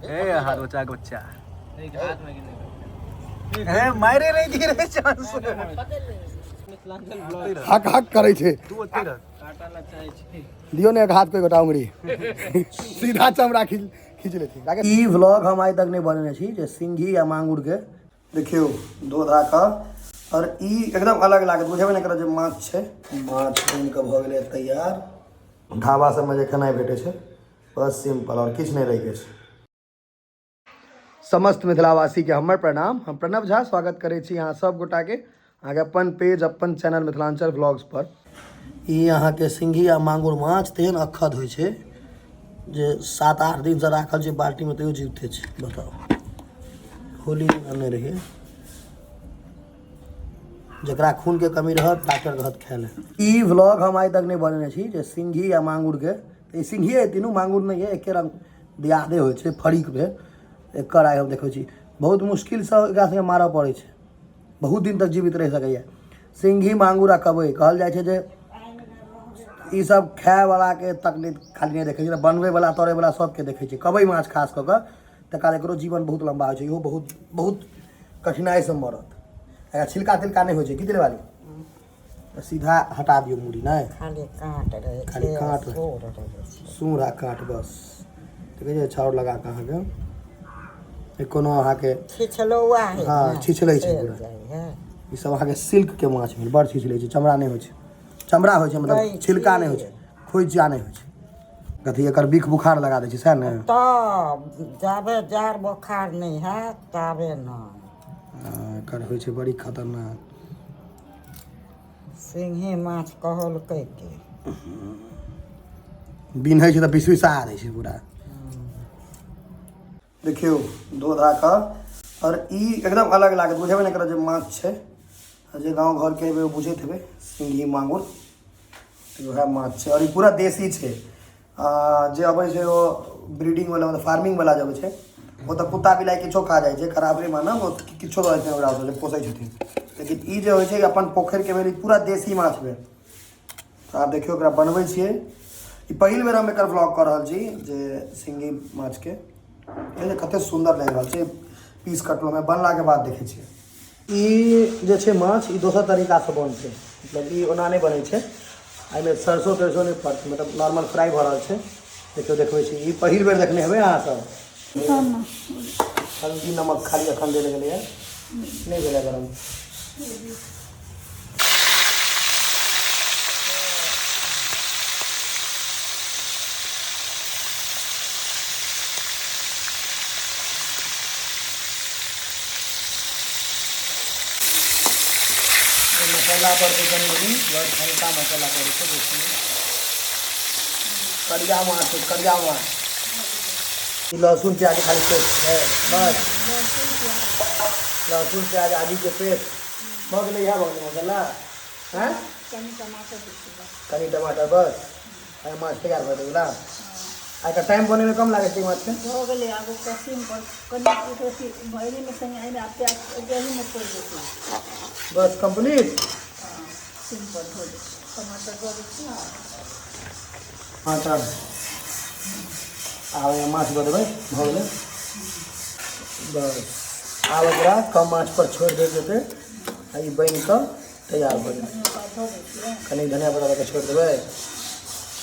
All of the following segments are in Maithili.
ए हाथ बच्चा के बच्चा ए मारे नहीं दी रे चांस। हक हक करै छै। तू ओते रह। दियौ ने एक हाथ पे गोटा उंगरी, सीधा चमड़ा खींच खींच लेथिन। ई व्लॉग हम आइ तक नहि बनेने छी जे सिंघी आ मांगुर के। देखियौ, धो धा कऽ और ई एकदम अलग लागत, बुझेबे नहि करत जे माछ छै। माछ बनि कऽ भऽ गेलै तैयार। ढाबा सबमे जे खेनाइ भेटै छै, बस सिम्पल, आओर किछु नहि रहै छै। समस्त मिथिलावासीके हमर प्रणाम। हम प्रणव झा स्वागत करै छी अहाँ सब गोटाके अहाँके अपन पेज, अपन चैनल मिथिलांचल व्लॉग्स पर। ई अहाँके सिंघी आ मांगुर माछ तेहन अक्खद होइ छै जे 7-8 दिनसँ राखल छै बाल्टीमे, तैयो जीविते छै। बताउ, होली दिन अनने रहियै। जकरा खूनके कमी रहत, डॉक्टर कहत खाय लए। ई व्लॉग हम आइ तक नहि बनेने छी जे सिंघी आ मांगुरके। ई सिंघिए तीनू, मांगुर नहि है, एके रंग दियादे होइ छै, फरीक भेल। एकर आइ हम देखै छी, बहुत मुश्किलसँ एकरा सबके मारऽ पड़ै छै। बहुत दिन तक जीवित रहि सकैए सिंघी, मांगुर आ कबई। कहल जाइ छै जे ई सब खायवलाके तक नहि खाली नहि देखै छै, बनबैवला, तरैवला सबके देखै छै। कबई माछ खास कऽ कऽ तकर एकरो जीवन बहुत लम्बा होइ छै। इहो बहुत बहुत कठिनाइसँ मरत। एकरा छिलका तिलका नहि होइ छै की दिलवाली? सीधा हटा दियौ मूड़ी। नहि, खाली काँट रहै छै। खाली काँट रहै। सूर रहै छै। सूँढ़ आ काँट बस। देखै छियै, छाउर लगा कऽ अहाँके ई कोनो अहाँके छिछलौआ है। हँ, ने, छिछलै छै चलि पूरा। जाइ है। ई सब अहाँके सिल्क के माछ भेल। बड़ छिछलै छै, चमड़ा नहि होइ छै। चमड़ा होइ छै मतलब कैंची। छिलका नहि होइ छै, खोइचा नहि होइ छै। कथी एकर बिख बुखार लगा दै छै, सएह ने? तब जाबे जार बोखार नहि हैत ताबे नहि। हँ, एकर होइ छै बड़ी खतरनाक। सिंघी माछ कहलकै के बिन्है छै तऽ विसविसा दै छै पूरा। देखियौ, धो धा कऽ और ई एकदम अलग लागत, बुझेबे नहि करत जे माछ छै। आ जे गाँव घरके हेबै, ओ बुझैत हेबै सिंघी मांगुर, तऽ उएह माछ छै। आओर ई पूरा देशी छै। आ जे अबै छै ओ ब्रीडिंग वाला, मतलब फार्मिंग वाला जे अबै छै, ओ तऽ कुत्ता बिलाइ किछो खा जाइ छै। खराब नहि मानब, ओ किछो दऽ दै छै ओकरा जे पोसै छथिन। लेकिन ई जे होइ छै अपन पोखरिके भेल, ई पूरा देशी माछ भेल। तऽ आब देखियौ, एकरा बनबै छियै। ई पहिल बेर हम एकर व्लॉग कऽ रहल छी जे सिंघी माछके। देखियौ कते सुन्दर लागि रहल छै पीस कटलोमे। बनलाके बाद देखै छियै। ई जे छै माछ, ई दोसर तरीकासँ बनतै, मतलब ई ओना नहि बनै छै। एहिमे सरसो तरिसो नहि पड़तै, मतलब नॉर्मल फ्राइ भऽ रहल छै। देखियौ, देखबै छी। ई पहिल बेर देखने हेबै अहाँसभ। हल्दी नमक खाली एखन देल गेलैए, नहि भेलै गरम। मसाला पड़तै कनि मनि, बड़ हल्का मसाला पड़ै छै बेसी। करिया माछ छै, करिया माछ। ई लहसुन प्याज खाली पेस्ट छै बस। लहसुन प्याज आदि के पेस्ट भऽ गेलै। इएह भऽ गेलै मसाला। हैं, कनि टमाटर बस। आइ माछ तैयार भऽ गेलै। आ एकर टाइम बनैमे कम लागै छै माछके। भऽ गेलै। आब ओकरा सीम पर कनि अथी एहिमे संगे एहिमे आब प्याज एहिमे पड़ि जेतै। बस कम्प्लीट। सीम पर धऽ दै छियै, टमाटर दऽ दै छियै आ टमाटर आब एहिमे माछ दऽ देबै। भऽ गेलै बस। आब एकरा कम आँच पर छोड़ि देल जेतै आ ई बनि कऽ तैयार भऽ जेतै। धनिया पात धऽ दै छियै। कनि धनिया पत्ता दऽ कऽ छोड़ि देबै,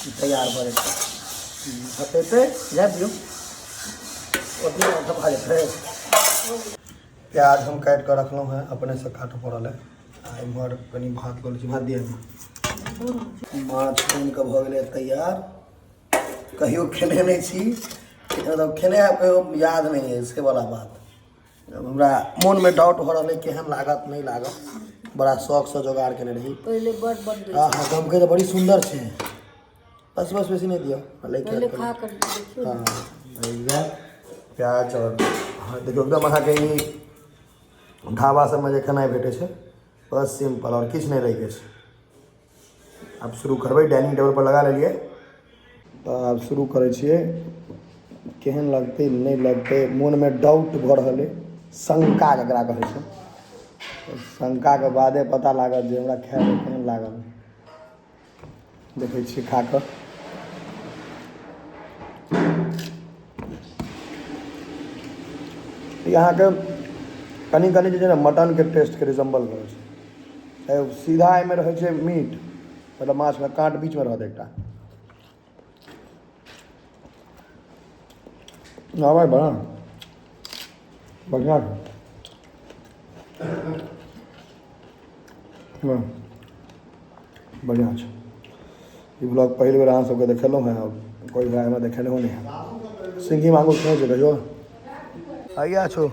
ई तैयार भऽ जेतै। हटेतै, जाय दियौ, ओतने धपा जेतै। प्याज हम काटि कऽ रखलहुँ हेँ, अपनेसँ काटऽ पड़ल है। आ एम्हर कनि भात लऽ लै छी। भात दिअ। माछ बनि कऽ भऽ गेलै तैयार। कहियो खेने नहि छी, मतलब खेने आब कहियो याद नहि अछि, से वाला बात। अब हमरा मोनमे डाउट भऽ रहल अइ, केहन लागत, नहि लागत। बड़ा शौकसँ जोगाड़ केने रही। पहिले बड़ बनबै। हँ हँ, गमकै तऽ बड़ी सुन्दर छै। बस बस, बेसी नहि दिअ। पहिले खा कऽ देखियौ। हँ, भैया प्याज आओर, हँ, देखियौ, एकदम अहाँके ई ढाबा सबमे जे खेनाइ भेटै छै, बस सिम्पल, आओर किछु नहि रहै छै। आब शुरू करबै। डाइनिंग टेबल पर लगा लेलियै, तऽ आब शुरू करै छियै। केहन लगतै, नहि लगतै, मोनमे डाउट भऽ रहल अइ। शंका जकरा कहै छै, शंकाके बादे पता लागत जे हमरा खायमे केहन लागल। देखै छियै खा कऽ। ई अहाँके कनि कनि जे छै ने मटनके टेस्टके रिजेम्बल करै छै। सीधा एहिमे रहै छै मीट, मतलब माछमे काँट बीचमे रहत एकटा। आवाज बड़ा बढ़िआँ छै। हँ, बढ़िआँ छै। ई ब्लॉग पहिल बेर अहाँ सबके देखेलहुँ हेँ, कोइ भाय हमरा देखेलहुँ नहि हेँ। सिंघी मांगुर खेने छै कहियो? आइया छौ।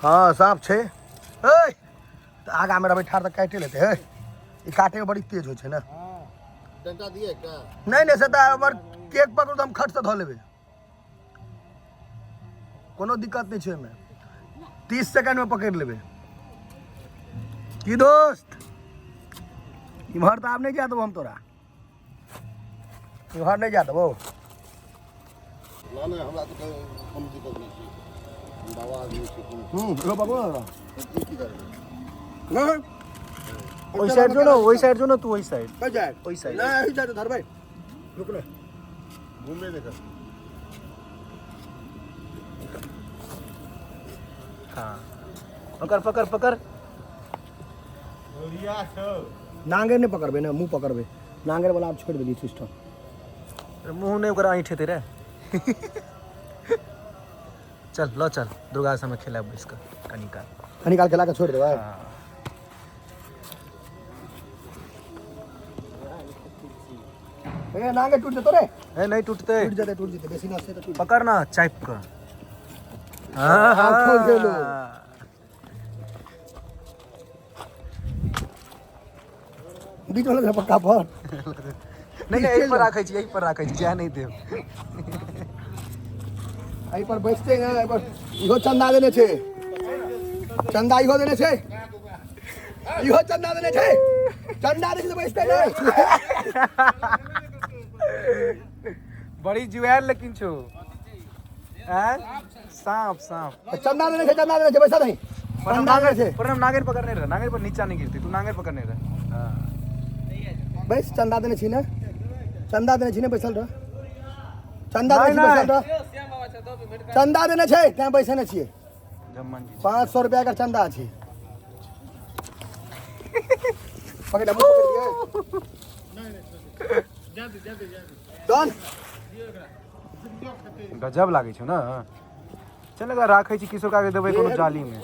हँ, साँप छै। ऐ तऽ आगामे रहबै ठाढ़ तऽ काटि लेतै। हे, ई काटैमे बड़ी तेज होइ छै ने। नहि नहि, से तऽ हमर केक पकड़ू तऽ हम खटसँ धऽ लेबै, कोनो दिक्कत नहि छै ओहिमे। 30 सेकेंडमे पकड़ि लेबै। की दोस्त, इम्हर तऽ आब नहि जा देबो हम तोरा, इम्हर नहि जा देबो। नहि, हमरा तऽ कोनो दिक्कत नहि छै, हम बाबा आदमी छी। एगो पकड़ो ना। की करबै? ओहि साइड जो ना, ओहि साइड जो ना तू, ओहि साइड। कहि जाए? ओहि साइड। नहि, एहि साइड धरबै, रुक ने। घूमबे नहि कर। हाँ, पकड़ पकड़ पकड़। नांगेर नहि पकड़बै ने, मुँह पकड़बै। नांगेर वाला आब छोड़ि देलियै सिस्टम। मुँह नहि, ओकरा ऐंठेतै रे। चल, ल चल, दुर्गा सबमे खेलाब बैस कऽ कनी काल। कनी काल खेला कऽ छोड़ि देबै। ए, नांगेर टूटि जेतौ रे। ए, नहि टूटतै। टूटि जेतै, टूटि जेतै, बेसी नसतै तऽ टूटि। पकड़ ना चापि कऽ। आँखो गेलो। बीच वाला पक्का पर। नहि नहि, एहि पर राखै छी, एहि पर राखै छी, जाय नहि देब। एहि पर बैसते ने, एहि पर। इहो चंदा देने छै, चंदा इहो देने छै, इहो चंदा देने छै। चंदा देने छै तऽ बैसते नहि। बड़ी जुआल लेकिन छौ। आँय? साँप साँप। चंदा देने छै, चंदा देने छै, बैसा नहीं। प्रणाम। चंदा देने छै। प्रणाम, नांगेर पकड़ने रह, नांगेर पर नीचा नहीं गिरती, तू नांगेर पकड़ने रह। हाँ। बैस, चंदा देने छी ने, चंदा देने छी ने, बैसल रह। चंदा देने छी। नहि। बैसल रह, चंदा देने छै तैं बैसे ने छियै। जम्मन जी। 500 रुपया के चंदा छै। पकड़ ले, मुँह पकड़ लियै। डन। गजब लागै छौ ने। चल, एकरा राखै छी, किशोर काके देबै कोनो जाली मे।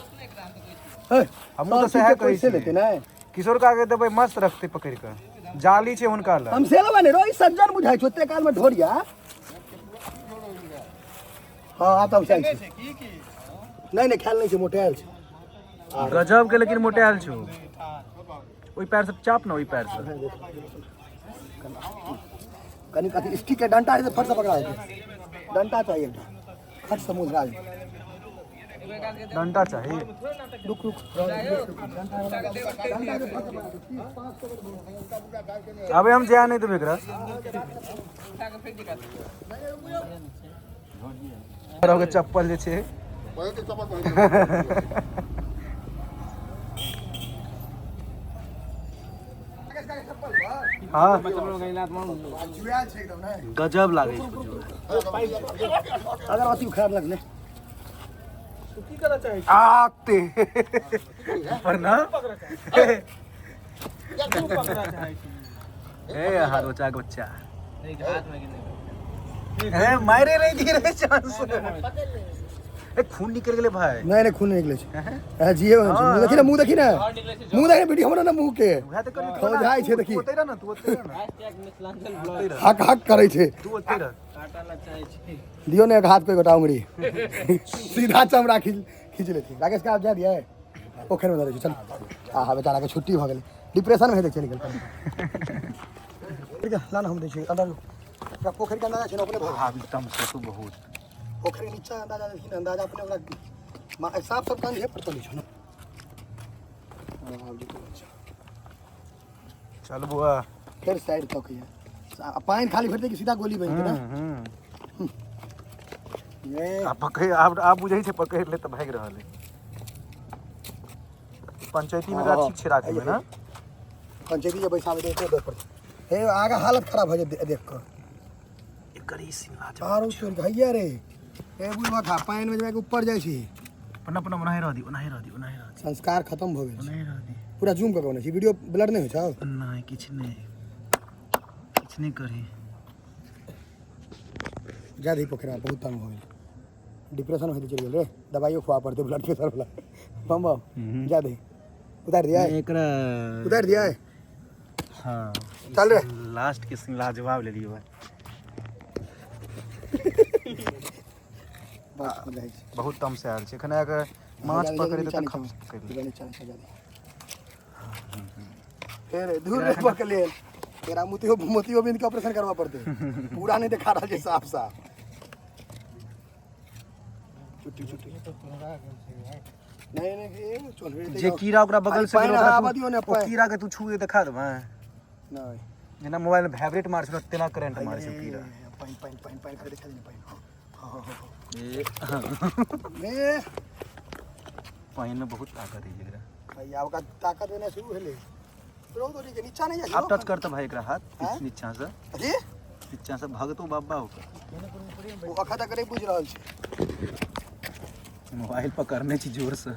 हे, हमहूँ तऽ सब सएह चीजके कहै पैसे छियै। लेतै ने। किशोर काके देबै, मस्त रखतै पकड़ि कऽ, जाली छै हुनका लग। हम से लेबै ने रो, ई सज्जन बुझाइ छौ ओते काल मे ढोरिया। हँ, आब तऽ हम छै। नहि नहि, खायल नहि छै, मोटायल छै। गजब के लेकिन मोटायल छौ। ओहि पैर से चाप ने, ओहि पैर से। कनि अथी स्टिक के डंटा छै, फट से पकड़ा जेतै। डंटा चाहिए एकटा, फट से मुँह धरा जेतै। डंटा चाही। रुक रुक, डंटा के फट से पकड़ा जेतै। अबे हम जाय नहि देबै एकरा। के चप्पल जे छै। पहिल चप्पल पहिर। हाँ। जुआयल छै एकदम ने। गजब लागै छै जुआयल। अगर अथी उखाड़ लगले। आते पर ना। ए, हाथ बचा के बच्चा। ए, मारे नहीं दी रे चांस। ए, खून निकल गेलै भाई। नहि नहि, खून नहि निकलै छै। ए, जिए होन छै। मुँह देखी ने, मुँह देखी ने, मुँह देखी ने, वीडियो बना ने मुँह के। उएह तऽ कहलियै। खौंझाइ छै, देखी। तू ओतै रह ना, तू ओतै रह ना, ओतै रह। हक हक करै छै। तू ओतै रह। दियो ने एक हाथ पे गोटा उंगली, सीधा चमड़ा खींच खींच लेती। राकेश के आब जा दिया पोखरि में धरै छै। चल, आहा, बेचारा के छुट्टी भऽ गेलै, डिप्रेशन में हेतै, चलि गेल। ठीक है, ला ना, हम दै छियै अंदर। ओकरा पोखरि के अंदाजा छै ने अपने भऽ गेल। भाभी तमसे तू बहुत। पोखरि के नीचा अंदाजा देखी ने, अंदाजा अपने ओकरा साँप सब कंधे पर चलै छौ ने। हाँ, आब जेतौ बच्चा। चल बुआ। फेर साइड तकैया। आ पानि खाली भेटतै कि सीधा गोली बनि जेतै ने। ये। आ पकड़ आब, आब बुझै छै पकड़ ले तऽ भागि रहल है। पंचायती में एकरा ठीक छै राखैमे ने। पंचायती जे बैसाबै दे दे पर हे, आगा हालत खराब भऽ जेतै देख कऽ। एकर ई सीन लाजवाब। आरो तोर के हैया रे। ए बुढ़वा, खा पानि में जाके ऊपर जाइ छी। पन्ना पन्ना ओनाहे रह दी, ओनाहे रह दी, ओनाहे रह दी। संस्कार खत्म भऽ गेल छै। ओनाहे रह दी। पूरा जूम कऽ के बनै छै वीडियो, ब्लर नहि होइ छौ? नहि, किछु नहि, किछु नहि करी। जा दही पोखरिमे, बहुत तंग भऽ गेल, डिप्रेशन होइत चलि गेल रे। दबाइयो खुआ पड़तै ब्लड प्रेशर वाला। बम बम जा दही, उतारि दिया। एकरा उतारि दिया। हाँ। चल रे। लास्ट के सीन लाजवाब ले लियो भाई। बस हो जाइ छै। बहुत तम से आयल छै एखन अगर माछ पकड़े तऽ खप पकड़ि। नीचा नीचा जा दही। फेर दूर रे, पकड़ लेल। तेरा मोतियो मोतियो बिंद के ऑपरेशन करवा पड़तै। पूरा नहि देखा रहल छै साफ साफ। चुट्टी चुट्टी नहीं नहीं, ए चोनहरे। जे कीड़ा ओकरा बगल से पानि गेल, ओकरा आबऽ दियौ ने। ओ पानि। कीड़ा के तू छू के देखा देबै? नहीं। जेना मोबाइल में वाइब्रेट मार छै तेना करंट मारे छै कीड़ा। पानि पानि पानि पानि कर, देखा दे पानि। हाँ हाँ हाँ। ए। ए। पानि में बहुत ताकत है एकरा। भाई, आब का ताकत देना शुरू भेलै। रौद के नीचा नहीं जाइ। आब टच करते भाई एकरा हाथ। हैं? नीचा से। अरे। नीचा से भगतो बाबा ओकर। ओ अखा तक नहि बुझि रहल छै। मोबाइल पकड़ने छी जोर से।